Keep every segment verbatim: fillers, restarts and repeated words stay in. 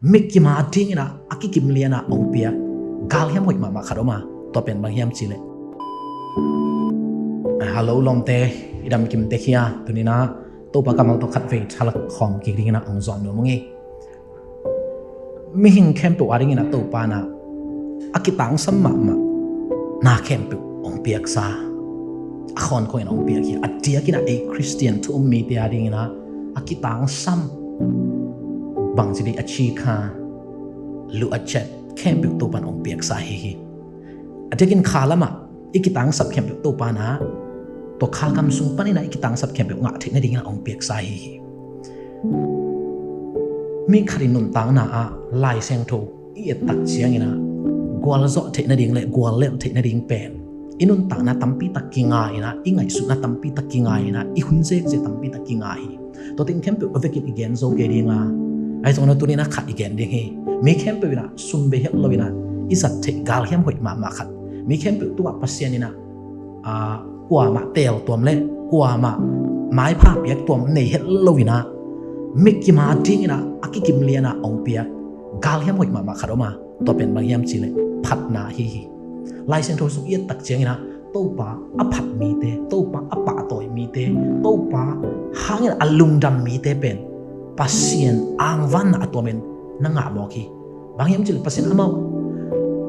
Mikim a dingin ah a kikim lian a hong piak galhiam hoih mahmah khat om a, tua pen bang hiam cih leh, hello lawmte, i dam kim tek hia? Tuni-in ah Topa kammal tawh khatvei thalak khawm kik dingin ah hong zawh nuam ung ei. Mihing khempeuh a dingin ah Topa in ah a kitangsam mahmah na khempeuh hong piaksa, a khawnkhong in hong piak hi. A diakin ah ei Khristian thu um mite a dingin ah a kitangsam, bangci ding, a cikha, luh a cet khempeuh Topa in hong piaksa hi hi. A diakin kha lamah i kitangsap khempeuh Topa in ah, tua kha gam sung panin ah i kitangsap khempeuh ngah theih nadingin ah hong piaksa hi hi. Mi khat i nuntakna ah Lai Siangtho i et tak ciangin ah gualzawh theih nading le guallelh theih nading pen i nuntakna tampi tak kinga in ah, i ngaihsutna tampi tak kinga in ah, i hun zekzek tampi tak kinga hi. Tua teng khempeuh a vekin i gen zo kei ding a, ahi zongin ah tuni-in ah khat i gen ding hi. Mi khempeuh in ah sum bei het lo in ah i zat theih galhiam hoih mahmah khat, mi khempeuh tungah Pasian in ah, aa, kuamah teel tuam le kuamah maipha piak tuam nei het lo in ah mikim a dingin ah a kikim lian a hong piak galhiam hoih mahmah khat om a, tua pen bang hiam cih leh phatna hi hi. Lai Siangtho sung i et tak ciangin ah Topa a phat mite, Topa a pahtawi mite, Topa hangin a lungdam mite pen Pasian angvanna a tuamin na ngah mawk hi. Bang hiam cih leh Pasian amau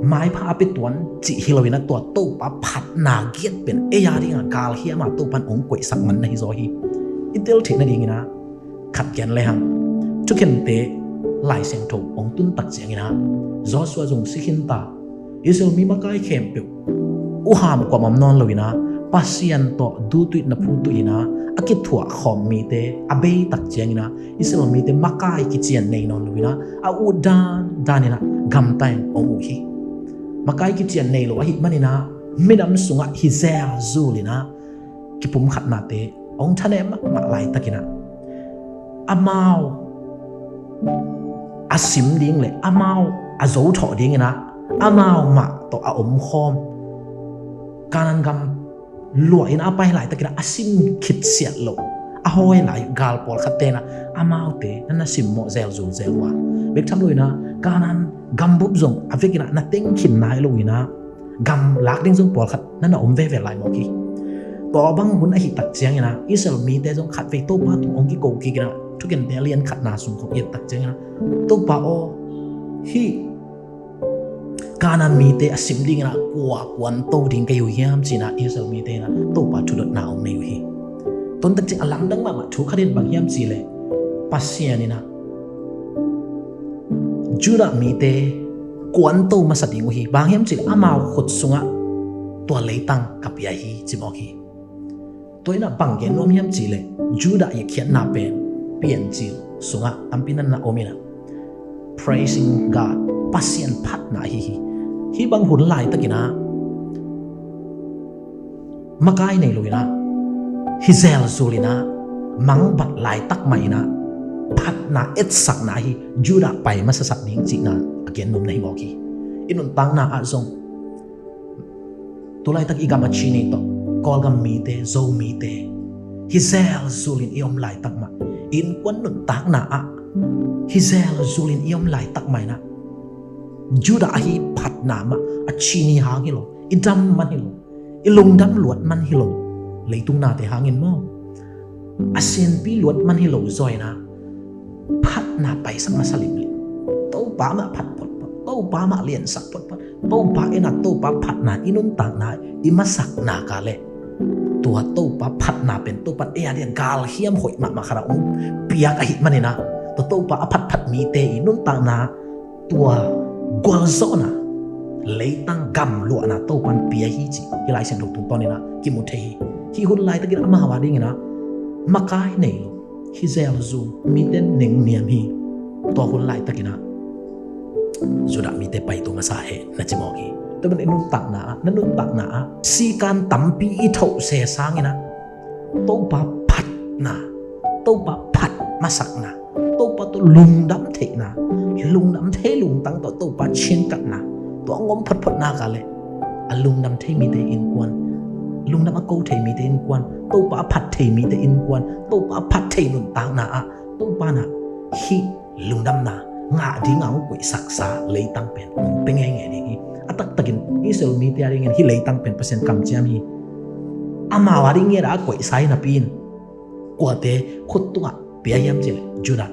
maipha a pia tuan cih hi lo in ah tua Topa phatna giat pen ei a dingin ah galhiam a Topa in hong koihsak man na hi zaw hi. I tel theih nadingin ah khat gen le hang. Thukhen te Lai Siangtho hong tun tak ciangin ah Joshua zong si khin ta, Israel mi makai khempeuh uham kuamah om nawn lo in ah Pasian tawh dutuih na phutuih in ah a kithuah khawm mite a bei tak ciangin ah Israel mite makai kician nei nawn lo in ah a ut dandan in ah gamta in hong uh hi. Makai kician nei lo ahih manin ah minam sungah hi zelzul in ah kipumkhatnate hong thanem mahmah laitakin ah amau a sim ding le amau a zothawh dingin ah amau mah tawh a omkhawm Kanaan gam luah in a pai laitakin ah a sim khit siat lo a hawi lai gal pawlkhat ten ah amaute na na simmawh zelzul zel uh a, bek tham lo in ah Kanaan gambup zong a vekin ah na teng khin nai lo in ah gam lak ding zong pawlkhat na na om veve lai mawk hi. Tua bang hun ahih tak ciangin ah Israel mite zong khatvei Topa tung hong kiko kik in ah Thukhen te a lian khatna sung khawng i et tak ciangin ah Topa aw, hih Kanaan mite a sim dingin ah kua kuanto ding ka hi uh hiam ci-in ah Israel mite in ah Topa thudotna hong nei uh hi. Tua tak ciang a lamdang mahmah thu khat in bang hiam cih leh Pasian in ah Judah mite kuanto masa ding uh hi. Bang hiam cih leh amau khut sungah tua leitang ka pia hi ci mawk hi. Tua in ah bang gen nuam hiam cih leh Judah i khiatna pen Piancil sungah tampi na na om in ah praising God, Pasian phatna ahi hi. Hih bang hun laitakin ah makai nei lo in ah hi zelzul in ah mangbat laitak mah in ah phatna etsakna ahi Judah pai masasak ding cihna a gen nuam na hi mawk hi. I nuntakna ah zong tu laitak i gam a Chin tawh Kawlgam mite, Zo mite hi zelzul in i om laitak mah, i innkuan nuntakna ah hi zelzul in i om laitak mah in ah Judah ahi phatna mah a Chin hang hi lo, i dam man hi lo, i lungdam luat man hi lo, leitung nate hangin maw, a sianpi luat man hi lo zaw in ah phatna paisak masa limlim. Topa mah phat photphot, Topa mah liansak photphot, Topa in ah Topa phatna i nuntakna i masakna ka leh tua Topa phatna pen Topa ei a dingin ah galhiam hoih mahmah khat a hong piak ahih manin ah tua Topa a phatphat mite i nuntakna tua gualzawhna, leitang gam luahna Topa in pia hi cih hih Lai Siangtho tungtawn in ah kimu thei hi. Hih hun laitakin amau a dingin ah makai nei lo, hi zelzul, mite nengniam hi. Tua hun laitakin ah Judah mite pai tung a sa he na ci mawk hi. Tua ban i nuntakna ah, na nuntakna ah sikan tampi i thoh se sangin ah Topa phatna, Topa phat masakna, Topa tawh lungdam theihna, lungdam thei lungtang tawh Topa ciangkatna, tua ngom photphotna ka leh a lungdam thei mite innkuan, lungdam a ko thei mite innkuan, Topa a phat thei mite innkuan, Topa a phat thei nuntakna ah Topa in ah hih lungdamna, ngah dinga hong koihsaksa leitang pen hong pia ngeingei ding hi. A taktakin Israel mite a dingin hih leitang pen Pasian kamciam hi. Amau a dingin a koihsa hi napi in kuate khut tungah pia hiam cih leh Judah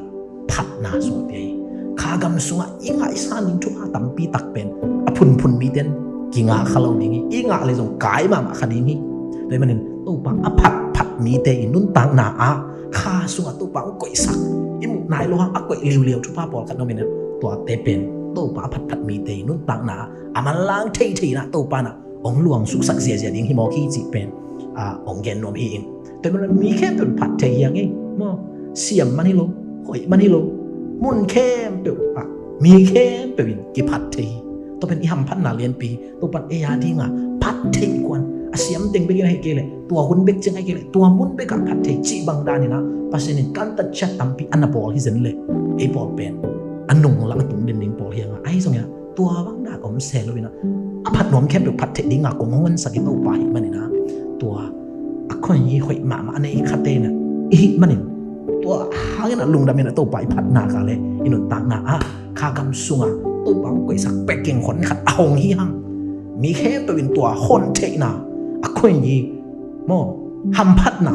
phatna sung pia hi. Kha gam sungah i ngaihsan ding thupha tampi tak pen a phunphun mite in kingah kha lo ding hi. I ngah leh zong kai mahmah kha ding hi. Tua ahih manin Topa a phatphat mite i nuntakna ah kha sungah Topa hong koihsak, i muh nai lo hang a koih liuliau thupha pawlkhat om in ah, tuate pen Topa a phatphat mite i nuntakna ah a manlang theithei in ah Topa in ah hong luang suksak ziahziah ding hi mawk hi cih pen, ah, hong gen nuam hi ing. Tua ahih manin mi khempeuh in phat thei hi hang ei maw. Siam man hi lo, hoih man hi lo, mun khempeuh ah mi khempeuh in kiphat thei hi. Tua pen i hamphatna lianpi hi. Topa in ei a dinga phat thei kuan, a siam teng bekin ahih kei leh, tua hun bek ciang ahih kei leh, tua mun bekah phat thei cih bang danin ah Pasian in kantat ciat tampi a na bawl hi zen leh, ei pawl pen a nung lam a tung den ding pawl hi hang a, ahi zongin ah tua bang dan om se lo in ah, a phat nuam khempeuh phat theih dinga kong hong honsak i Topa ahih manin ah, tua a khuaiyi hoih mahmah a nei khate in ah i hih manin, tua hangin ah lungdam in ah Topa i phatna ka leh i nuntakna ah kha gam sungah Topa hong koihsak pek keng hon khat a hong hi hang. Mi khempeuh in tua hon theihna, a khuaiyi maw, hamphatna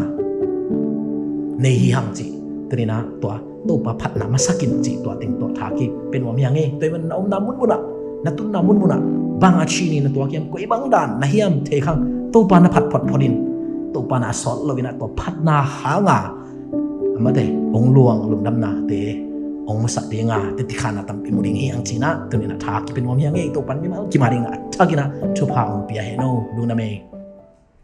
nei hi hang cih. Tuni in ah tua Topa phatna masak in cih tua teng tua tha kipia nuam hi hang ei. Tua ahih manin na omna munmun ah, na tunna munmun ah bang a ci ni na tuak hiam, koi bang dan na hiam thei khang, Topa na phat photphot in, Topa na a sawt lo in ah tua phatna hanga amaute hong luang lungdamnate hong musak dinga teci khanna tampi mu ding hi hang ci in ah tuni in ah tha kipia nuam hi hang ei. Topa in mimal kim a dingah a thakin ah thupha hong pia hen aw. Lungdam ei.